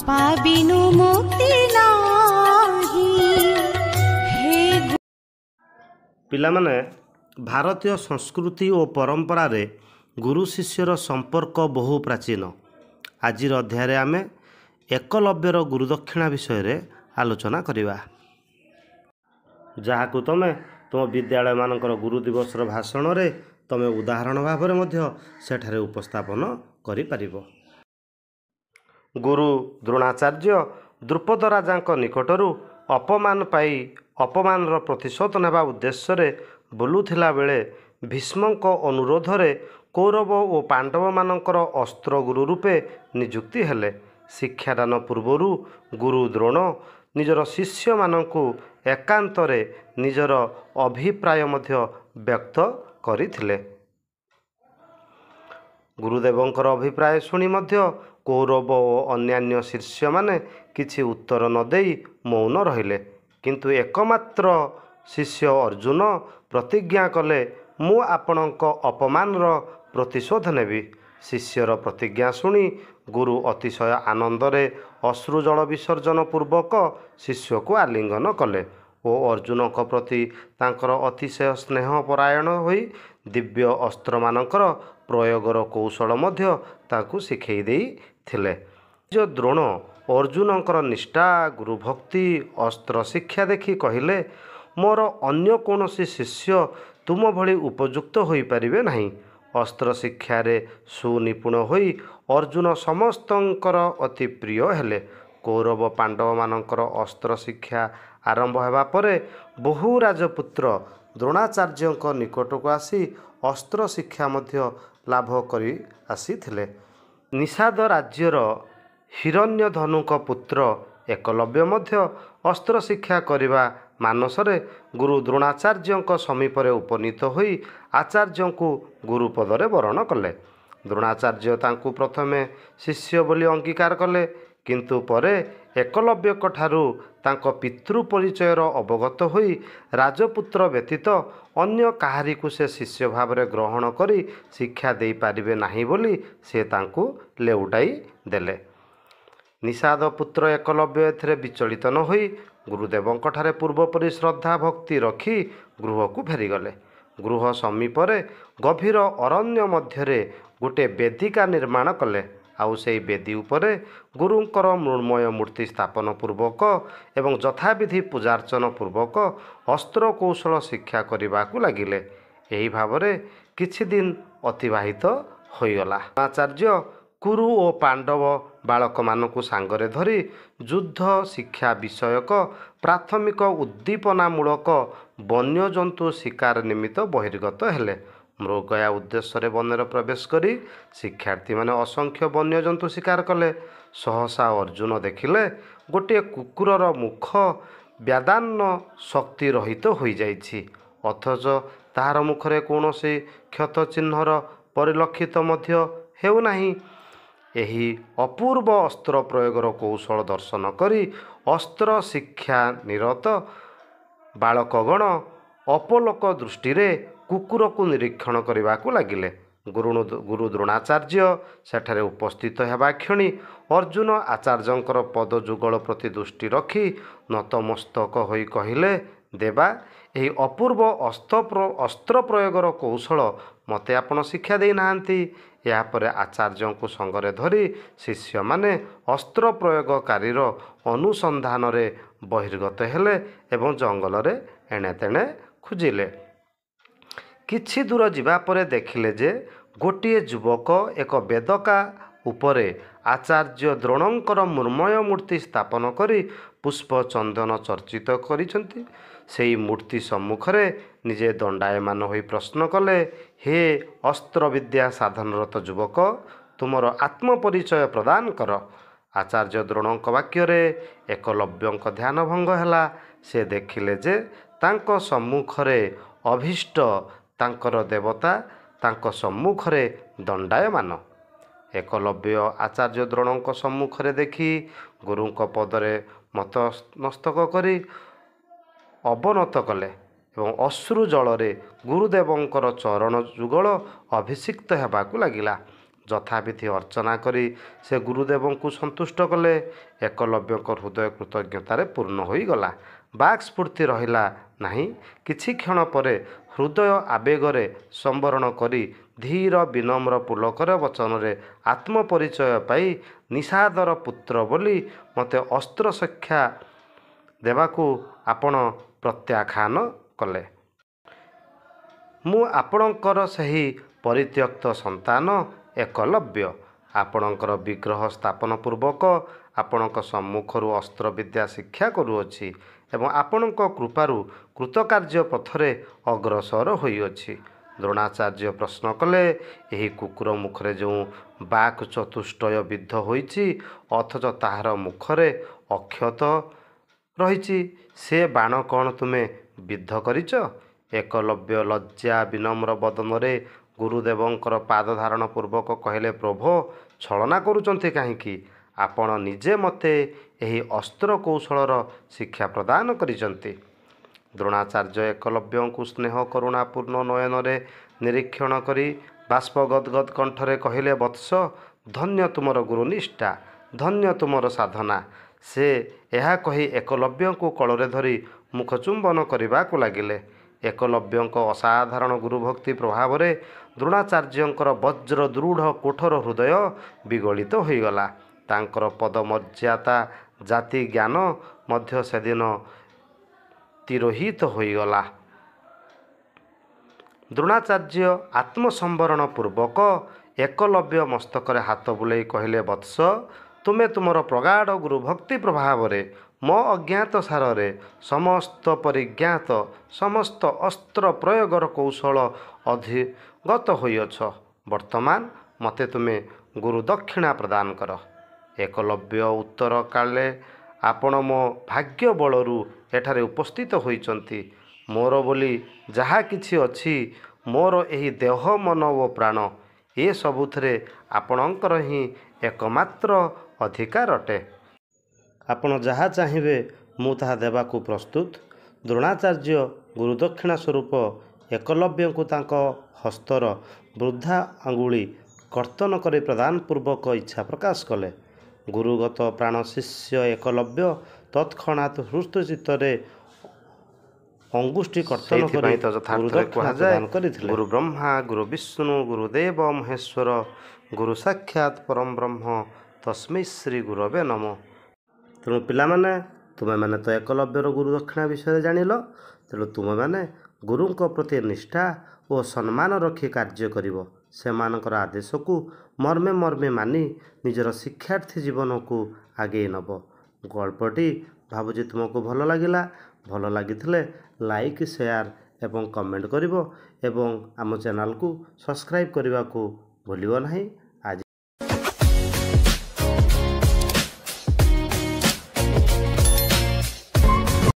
ବାପା ବିନୁ ମୁକ୍ତି ନାହିଁ ହେ। ପିଲାମାନେ, ଭାରତୀୟ ସଂସ୍କୃତି ଓ ପରମ୍ପରାରେ ଗୁରୁ ଶିଷ୍ୟର ସମ୍ପର୍କ ବହୁ ପ୍ରାଚୀନ। ଆଜିର ଅଧ୍ୟାୟରେ ଆମେ ଏକଲବ୍ୟର ଗୁରୁଦକ୍ଷିଣା ବିଷୟରେ ଆଲୋଚନା କରିବା, ଯାହାକୁ ତୁମେ ତୁମ ବିଦ୍ୟାଳୟମାନଙ୍କର ଗୁରୁ ଦିବସର ଭାଷଣରେ ତୁମେ ଉଦାହରଣ ଭାବରେ ମଧ୍ୟ ସେଠାରେ ଉପସ୍ଥାପନ କରିପାରିବ। ଗୁରୁ ଦ୍ରୋଣାଚାର୍ଯ୍ୟ ଦ୍ରୁପଦ ରାଜାଙ୍କ ନିକଟରୁ ଅପମାନ ପାଇ ଅପମାନର ପ୍ରତିଶୋଧ ନେବା ଉଦ୍ଦେଶ୍ୟରେ ବୁଲୁଥିଲା ବେଳେ ଭୀଷ୍ମଙ୍କ ଅନୁରୋଧରେ କୌରବ ଓ ପାଣ୍ଡବମାନଙ୍କର ଅସ୍ତ୍ରଗୁରୁ ରୂପେ ନିଯୁକ୍ତି ହେଲେ। ଶିକ୍ଷାଦାନ ପୂର୍ବରୁ ଗୁରୁ ଦ୍ରୋଣ ନିଜର ଶିଷ୍ୟମାନଙ୍କୁ ଏକାନ୍ତରେ ନିଜର ଅଭିପ୍ରାୟ ମଧ୍ୟ ବ୍ୟକ୍ତ କରିଥିଲେ। ଗୁରୁଦେବଙ୍କର ଅଭିପ୍ରାୟ ଶୁଣି ମଧ୍ୟ କୌରବ ଓ ଅନ୍ୟାନ୍ୟ ଶିଷ୍ୟମାନେ କିଛି ଉତ୍ତର ନ ଦେଇ ମୌନ ରହିଲେ। କିନ୍ତୁ ଏକମାତ୍ର ଶିଷ୍ୟ ଅର୍ଜୁନ ପ୍ରତିଜ୍ଞା କଲେ, ମୁଁ ଆପଣଙ୍କ ଅପମାନର ପ୍ରତିଶୋଧ ନେବି। ଶିଷ୍ୟର ପ୍ରତିଜ୍ଞା ଶୁଣି ଗୁରୁ ଅତିଶୟ ଆନନ୍ଦରେ ଅଶ୍ରୁଜଳ ବିସର୍ଜନ ପୂର୍ବକ ଶିଷ୍ୟକୁ ଆଲିଙ୍ଗନ କଲେ ଓ ଅର୍ଜୁନଙ୍କ ପ୍ରତି ତାଙ୍କର ଅତିଶୟ ସ୍ନେହ ପରାୟଣ ହୋଇ ଦିବ୍ୟ ଅସ୍ତ୍ରମାନଙ୍କର ପ୍ରୟୋଗର କୌଶଳ ମଧ୍ୟ ତାଙ୍କୁ ଶିଖେଇ ଦେଇଥିଲେ। ଦ୍ରୋଣ ଅର୍ଜୁନଙ୍କର ନିଷ୍ଠା, ଗୁରୁଭକ୍ତି, ଅସ୍ତ୍ର ଶିକ୍ଷା ଦେଖି କହିଲେ, ମୋର ଅନ୍ୟ କୌଣସି ଶିଷ୍ୟ ତୁମ ଭଳି ଉପଯୁକ୍ତ ହୋଇପାରିବେ ନାହିଁ। ଅସ୍ତ୍ର ଶିକ୍ଷାରେ ସୁନିପୁଣ ହୋଇ ଅର୍ଜୁନ ସମସ୍ତଙ୍କର ଅତି ପ୍ରିୟ ହେଲେ। କୌରବ ପାଣ୍ଡବମାନଙ୍କର ଅସ୍ତ୍ର ଶିକ୍ଷା ଆରମ୍ଭ ହେବା ପରେ ବହୁ ରାଜପୁତ୍ର ଦ୍ରୋଣାଚାର୍ଯ୍ୟଙ୍କ ନିକଟକୁ ଆସି ଅସ୍ତ୍ର ଶିକ୍ଷା ମଧ୍ୟ ଲାଭ କରି ଆସିଥିଲେ। ନିଷାଦ ରାଜ୍ୟର ହିରଣ୍ୟଧନୁଙ୍କ ପୁତ୍ର ଏକଲବ୍ୟ ମଧ୍ୟ ଅସ୍ତ୍ର ଶିକ୍ଷା କରିବା ମାନସରେ ଗୁରୁ ଦ୍ରୋଣାଚାର୍ଯ୍ୟଙ୍କ ସମୀପରେ ଉପନୀତ ହୋଇ ଆଚାର୍ଯ୍ୟଙ୍କୁ ଗୁରୁପଦରେ ବରଣ କଲେ। ଦ୍ରୋଣାଚାର୍ଯ୍ୟ ତାଙ୍କୁ ପ୍ରଥମେ ଶିଷ୍ୟ ବୋଲି ଅଙ୍ଗୀକାର କଲେ, କିନ୍ତୁ ପରେ ଏକଲବ୍ୟଙ୍କ ଠାରୁ ତାଙ୍କ ପିତୃ ପରିଚୟର ଅବଗତ ହୋଇ ରାଜପୁତ୍ର ବ୍ୟତୀତ ଅନ୍ୟ କାହାରିକୁ ସେ ଶିଷ୍ୟ ଭାବରେ ଗ୍ରହଣ କରି ଶିକ୍ଷା ଦେଇପାରିବେ ନାହିଁ ବୋଲି ସେ ତାଙ୍କୁ ଲେଉଟାଇ ଦେଲେ। ନିଷାଦ ପୁତ୍ର ଏକଲବ୍ୟ ଏଥିରେ ବିଚଳିତ ନ ହୋଇ ଗୁରୁଦେବଙ୍କଠାରେ ପୂର୍ବପରି ଶ୍ରଦ୍ଧା ଭକ୍ତି ରଖି ଗୃହକୁ ଫେରିଗଲେ। ଗୃହ ସମୀପରେ ଗଭୀର ଅରଣ୍ୟ ମଧ୍ୟରେ ଗୋଟିଏ ବେଦିକା ନିର୍ମାଣ କଲେ, ଆଉ ସେଇ ବେଦୀ ଉପରେ ଗୁରୁଙ୍କର ମୃଣ୍ମୟ ମୂର୍ତ୍ତି ସ୍ଥାପନ ପୂର୍ବକ ଏବଂ ଯଥାବିଧି ପୂଜାର୍ଚ୍ଚନ ପୂର୍ବକ ଅସ୍ତ୍ର କୌଶଳ ଶିକ୍ଷା କରିବାକୁ ଲାଗିଲେ। ଏହି ଭାବରେ କିଛି ଦିନ ଅତିବାହିତ ହୋଇଗଲା। ଆଚାର୍ଯ୍ୟ କୁରୁ ଓ ପାଣ୍ଡବ ବାଳକମାନଙ୍କୁ ସାଙ୍ଗରେ ଧରି ଯୁଦ୍ଧ ଶିକ୍ଷା ବିଷୟକ ପ୍ରାଥମିକ ଉଦ୍ଦୀପନାମୂଳକ ବନ୍ୟଜନ୍ତୁ ଶିକାର ନିମିତ୍ତ ବହିର୍ଗତ ହେଲେ। ମୃଗୟା ଉଦ୍ଦେଶ୍ୟରେ ବନରେ ପ୍ରବେଶ କରି ଶିକ୍ଷାର୍ଥୀମାନେ ଅସଂଖ୍ୟ ବନ୍ୟଜନ୍ତୁ ଶିକାର କଲେ। ସହସା ଅର୍ଜୁନ ଦେଖିଲେ, ଗୋଟିଏ କୁକୁରର ମୁଖ ବ୍ୟାଦାନ ଶକ୍ତି ରହିତ ହୋଇଯାଇଛି, ଅଥଚ ତାହାର ମୁଖରେ କୌଣସି କ୍ଷତ ଚିହ୍ନର ପରିଲକ୍ଷିତ ମଧ୍ୟ ହେଉନାହିଁ। ଏହି ଅପୂର୍ବ ଅସ୍ତ୍ର ପ୍ରୟୋଗର କୌଶଳ ଦର୍ଶନ କରି ଅସ୍ତ୍ର ଶିକ୍ଷା ନିରତ ବାଳକଗଣ ଅପଲୋକ ଦୃଷ୍ଟିରେ କୁକୁରକୁ ନିରୀକ୍ଷଣ କରିବାକୁ ଲାଗିଲେ। ଗୁରୁ ଦ୍ରୋଣାଚାର୍ଯ୍ୟ ସେଠାରେ ଉପସ୍ଥିତ ହେବା କ୍ଷଣି ଅର୍ଜୁନ ଆଚାର୍ଯ୍ୟଙ୍କର ପଦଯୁଗଳ ପ୍ରତି ଦୃଷ୍ଟି ରଖି ନତମସ୍ତକ ହୋଇ କହିଲେ, ଦେବା, ଏହି ଅପୂର୍ବ ଅସ୍ତ୍ର ପ୍ରୟୋଗର କୌଶଳ ମୋତେ ଆପଣ ଶିକ୍ଷା ଦେଇନାହାନ୍ତି। ଏହାପରେ ଆଚାର୍ଯ୍ୟଙ୍କୁ ସଙ୍ଗରେ ଧରି ଶିଷ୍ୟମାନେ ଅସ୍ତ୍ର ପ୍ରୟୋଗକାରୀର ଅନୁସନ୍ଧାନରେ ବହିର୍ଗତ ହେଲେ ଏବଂ ଜଙ୍ଗଲରେ ଏଣେତେଣେ ଖୋଜିଲେ। କିଛି ଦୂର ଯିବା ପରେ ଦେଖିଲେ ଯେ ଗୋଟିଏ ଯୁବକ ଏକ ବେଦକା ଉପରେ ଆଚାର୍ଯ୍ୟ ଦ୍ରୋଣଙ୍କର ମୃଣ୍ମୟ ମୂର୍ତ୍ତି ସ୍ଥାପନ କରି ପୁଷ୍ପ ଚନ୍ଦନ ଚର୍ଚ୍ଚିତ କରିଛନ୍ତି। ସେଇ ମୂର୍ତ୍ତି ସମ୍ମୁଖରେ ନିଜେ ଦଣ୍ଡାୟମାନ ହୋଇ ପ୍ରଶ୍ନ କଲେ, ହେ ଅସ୍ତ୍ରବିଦ୍ୟା ସାଧନରତ ଯୁବକ, ତୁମର ଆତ୍ମପରିଚୟ ପ୍ରଦାନ କର। ଆଚାର୍ଯ୍ୟ ଦ୍ରୋଣଙ୍କ ବାକ୍ୟରେ ଏକଲବ୍ୟଙ୍କ ଧ୍ୟାନ ଭଙ୍ଗ ହେଲା। ସେ ଦେଖିଲେ ଯେ ତାଙ୍କ ସମ୍ମୁଖରେ ଅଭୀଷ୍ଟ ତାଙ୍କର ଦେବତା ତାଙ୍କ ସମ୍ମୁଖରେ ଦଣ୍ଡାୟମାନ। ଏକଲବ୍ୟ ଆଚାର୍ଯ୍ୟ ଦ୍ରୋଣଙ୍କ ସମ୍ମୁଖରେ ଦେଖି ଗୁରୁଙ୍କ ପଦରେ ମତମସ୍ତକ କରି ଅବନତ କଲେ ଏବଂ ଅଶ୍ରୁ ଜଳରେ ଗୁରୁଦେବଙ୍କର ଚରଣ ଯୁଗଳ ଅଭିଷିକ୍ତ ହେବାକୁ ଲାଗିଲା। ଯଥାବିଧି ଅର୍ଚ୍ଚନା କରି ସେ ଗୁରୁଦେବଙ୍କୁ ସନ୍ତୁଷ୍ଟ କଲେ। ଏକଲବ୍ୟଙ୍କ ହୃଦୟ କୃତଜ୍ଞତାରେ ପୂର୍ଣ୍ଣ ହୋଇଗଲା। ବାକ୍ ସ୍ଫୂର୍ତ୍ତି ରହିଲା ନାହିଁ। କିଛି କ୍ଷଣ ପରେ ହୃଦୟ ଆବେଗରେ ସମ୍ବରଣ କରି ଧୀର ବିନମ୍ର ପୁଲକର ବଚନରେ ଆତ୍ମପରିଚୟ ପାଇ ନିଷାଦର ପୁତ୍ର ବୋଲି ମୋତେ ଅସ୍ତ୍ର ଶିକ୍ଷା ଦେବାକୁ ଆପଣ ପ୍ରତ୍ୟାଖ୍ୟାନ କଲେ। ମୁଁ ଆପଣଙ୍କର ସେହି ପରିତ୍ୟକ୍ତ ସନ୍ତାନ ଏକଲବ୍ୟ। ଆପଣଙ୍କର ବିଗ୍ରହ ସ୍ଥାପନ ପୂର୍ବକ ଆପଣଙ୍କ ସମ୍ମୁଖରୁ ଅସ୍ତ୍ରବିଦ୍ୟା ଶିକ୍ଷା କରୁଅଛି ଏବଂ ଆପଣଙ୍କ କୃପାରୁ କୃତକାର୍ଯ୍ୟ ପଥରେ ଅଗ୍ରସର ହୋଇଅଛି। ଦ୍ରୋଣାଚାର୍ଯ୍ୟ ପ୍ରଶ୍ନ କଲେ, ଏହି କୁକୁର ମୁଖରେ ଯେଉଁ ବାକ୍ ଚତୁଷ୍ଟୟ ବିଦ୍ଧ ହୋଇଛି, ଅଥଚ ତାହାର ମୁଖରେ ଅକ୍ଷତ ରହିଛି, ସେ ବାଣ କ'ଣ ତୁମେ ବିଦ୍ଧ କରିଛ? ଏକଲବ୍ୟ ଲଜ୍ଜା ବିନମ୍ର ବଦନରେ ଗୁରୁଦେବଙ୍କର ପାଦ ଧାରଣ ପୂର୍ବକ କହିଲେ, ପ୍ରଭୋ, ଛଳନା କରୁଛନ୍ତି କାହିଁକି? ଆପଣ ନିଜେ ମୋତେ ଏହି ଅସ୍ତ୍ର କୌଶଳର ଶିକ୍ଷା ପ୍ରଦାନ କରିଛନ୍ତି। ଦ୍ରୋଣାଚାର୍ଯ୍ୟ ଏକଲବ୍ୟଙ୍କୁ ସ୍ନେହ କରୁଣାପୂର୍ଣ୍ଣ ନୟନରେ ନିରୀକ୍ଷଣ କରି ବାଷ୍ପ ଗଦ୍ଗଦ୍ କଣ୍ଠରେ କହିଲେ, ବତ୍ସ, ଧନ୍ୟ ତୁମର ଗୁରୁନିଷ୍ଠା, ଧନ୍ୟ ତୁମର ସାଧନା। ସେ ଏହା କହି ଏକଲବ୍ୟଙ୍କୁ କୋଳରେ ଧରି ମୁଖ ଚୁମ୍ବନ କରିବାକୁ ଲାଗିଲେ। ଏକଲବ୍ୟଙ୍କ ଅସାଧାରଣ ଗୁରୁଭକ୍ତି ପ୍ରଭାବରେ ଦ୍ରୋଣାଚାର୍ଯ୍ୟଙ୍କର ବଜ୍ର ଦୃଢ଼ କଠୋର ହୃଦୟ ବିଗଳିତ ହୋଇଗଲା। ତାଙ୍କର ପଦମର୍ଯ୍ୟାଦା ଜାତି ଜ୍ଞାନ ମଧ୍ୟ ସେଦିନ ତିରୋହିତ ହୋଇଗଲା। ଦ୍ରୋଣାଚାର୍ଯ୍ୟ ଆତ୍ମସମ୍ବରଣ ପୂର୍ବକ ଏକଲବ୍ୟ ମସ୍ତକରେ ହାତ ବୁଲାଇ କହିଲେ, ବତ୍ସ, ତୁମେ ତୁମର ପ୍ରଗାଢ଼ ଗୁରୁଭକ୍ତି ପ୍ରଭାବରେ ମୋ ଅଜ୍ଞାତ ସାରରେ ସମସ୍ତ ପରିଜ୍ଞାତ ସମସ୍ତ ଅସ୍ତ୍ର ପ୍ରୟୋଗର କୌଶଳ ଅଧିଗତ ହୋଇଅଛ। ବର୍ତ୍ତମାନ ମୋତେ ତୁମେ ଗୁରୁ ଦକ୍ଷିଣା ପ୍ରଦାନ କର। ଏକଲବ୍ୟ ଉତ୍ତର କାଳେ, ଆପଣ ମୋ ଭାଗ୍ୟ ବଳରୁ ଏଠାରେ ଉପସ୍ଥିତ ହୋଇଛନ୍ତି। ମୋର ବୋଲି ଯାହା କିଛି ଅଛି, ମୋର ଏହି ଦେହ, ମନ ଓ ପ୍ରାଣ, ଏ ସବୁଥିରେ ଆପଣଙ୍କର ହିଁ ଏକମାତ୍ର ଅଧିକାର ଅଟେ। ଆପଣ ଯାହା ଚାହିଁବେ ମୁଁ ତାହା ଦେବାକୁ ପ୍ରସ୍ତୁତ। ଦ୍ରୋଣାଚାର୍ଯ୍ୟ ଗୁରୁଦକ୍ଷିଣା ସ୍ୱରୂପ ଏକଲବ୍ୟଙ୍କୁ ତାଙ୍କ ହସ୍ତର ବୃଦ୍ଧା ଆଙ୍ଗୁଳି କର୍ତ୍ତନ କରି ପ୍ରଦାନ ପୂର୍ବକ ଇଚ୍ଛା ପ୍ରକାଶ କଲେ। ଗୁରୁଗତ ପ୍ରାଣ ଶିଷ୍ୟ ଏକଲବ୍ୟ ତତ୍କ୍ଷଣାତ୍ ହୃଷ୍ଟ ଚିତ୍ତରେ ଅଙ୍ଗୁଷ୍ଠି କର୍ତ୍ତନ କରି ସେଇଥିପାଇଁ ତ ଯଥାର୍ଥରେ ଗୁରୁଦକ୍ଷିଣା କୁହାଯାଏ, ପ୍ରଦାନ କରିଥିଲେ। ଗୁରୁ ବ୍ରହ୍ମା ଗୁରୁ ବିଷ୍ଣୁ ଗୁରୁଦେବ ମହେଶ୍ୱର, ଗୁରୁ ସାକ୍ଷାତ ପରମ ବ୍ରହ୍ମ ତସ୍ମୈ ଶ୍ରୀ ଗୁରବେ ନମଃ। ତେଣୁ ପିଲାମାନେ, ତୁମେମାନେ ତ ଏକଲବ୍ୟର ଗୁରୁ ଦକ୍ଷିଣା ବିଷୟରେ ଜାଣିଲ। ତେଣୁ ତୁମେମାନେ ଗୁରୁଙ୍କ ପ୍ରତି ନିଷ୍ଠା ଓ ସମ୍ମାନ ରଖି କାର୍ଯ୍ୟ କରିବ। ସେମାନଙ୍କର ଆଦେଶକୁ ମର୍ମେ ମର୍ମେ ମାନି ନିଜର ଶିକ୍ଷାର୍ଥୀ ଜୀବନକୁ ଆଗେଇ ନେବ। ଗଳ୍ପଟି ଭାବୁଛି ତୁମକୁ ଭଲ ଲାଗିଲା। ଭଲ ଲାଗିଥିଲେ ଲାଇକ୍, ସେୟାର ଏବଂ କମେଣ୍ଟ କରିବ ଏବଂ ଆମ ଚ୍ୟାନେଲକୁ ସବସ୍କ୍ରାଇବ୍ କରିବାକୁ ଭୁଲିବ ନାହିଁ।